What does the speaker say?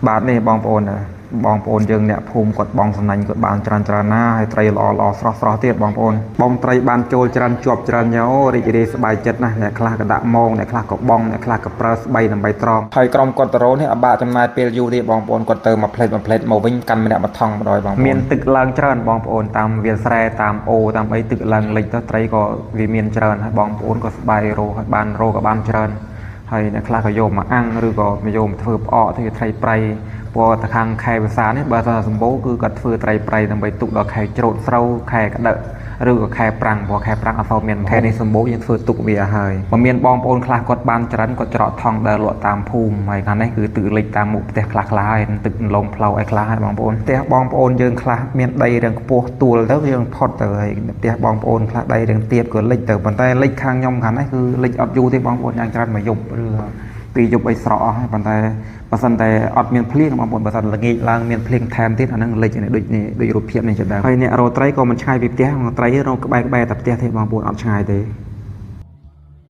បាទនេះបងប្អូន បងប្អូនយើងអ្នកភូមិគាត់បងសំណាញ់ គាត់បានច្រើនច្រើនណា ហើយត្រីល្អល្អស្រស់ស្រស់ទៀតបងប្អូន។ បងត្រីបានចូលច្រើន ជាប់ច្រើន ញោរីករាយសប្បាយចិត្តណាស់។ អ្នកខ្លះក៏ដាក់ម៉ង អ្នកខ្លះក៏បង អ្នកខ្លះក៏ប្រើស្បៃដើម្បីត្រង់។ ហើយក្រុមគាត់តរ៉ូនេះអបាក់ចំណាយពេលយូរទេបងប្អូន គាត់ទៅមួយផ្លេតមួយផ្លេតមកវិញ កាន់ម្នាក់មួយថង់ម្ដងបងប្អូន។ មានទឹកឡើងច្រើនបងប្អូន តាមវាលស្រែ តាមអូ តាមអី ទឹកឡើងលិចទៅ ត្រីក៏វាមានច្រើន ហើយបងប្អូនក៏សប្បាយរោ ហើយបានរោក៏បានច្រើន។ ហើយអ្នកខ្លះក៏យកមកអាំង ឬក៏មកយកមកធ្វើផ្អក ធ្វើត្រីប្រៃ ព្រោះតែខាងខែវស្សានេះ បើថាសម្បូរ គឺគាត់ធ្វើត្រីប្រៃដើម្បីទុកដល់ខែច្រូតស្រូវ ខែក្តៅ ឬក៏ខែប្រាំង ព្រោះខែប្រាំងអត់សូវមាន។ ខែនេះសម្បូរ យើងធ្វើទុកវាហើយ។ បើមានបងប្អូនខ្លះគាត់បានច្រើន គាត់ច្រកថង់ដែលលក់តាមភូមិ ហើយខាងនេះគឺទឹកលិចតាមមុខផ្ទះខ្លះខ្លះ ហើយទឹកលងផ្លូវអីខ្លះហើយបងប្អូន។ ផ្ទះបងប្អូនយើងខ្លះមានដីរាងខ្ពស់ទួលទៅ វាផុតទៅ ហើយផ្ទះបងប្អូនខ្លះដីរាងទាបក៏លិចទៅ ប៉ុន្តែលិចខាងខ្ញុំខាងនេះគឺលិចអត់យូរទេបងប្អូន យ៉ាងច្រើនមួយយប់ឬពីរយប់អីស្រកអស់ហើយ។ ប៉ុន្តែបើសិនតែអត់មានភ្លៀងបងប្អូន បើសិនល្ងាចឡើងមានភ្លៀងថែមទៀត អាហ្នឹងលិចនេះ ដូចនេះ ដូចរូបភាពនេះជាដើម។ ហើយអ្នករកត្រីក៏មិនឆ្ងាយពីផ្ទះ ត្រីរកក្បែរក្បែរតែផ្ទះទេបងប្អូន អត់ឆ្ងាយទេ។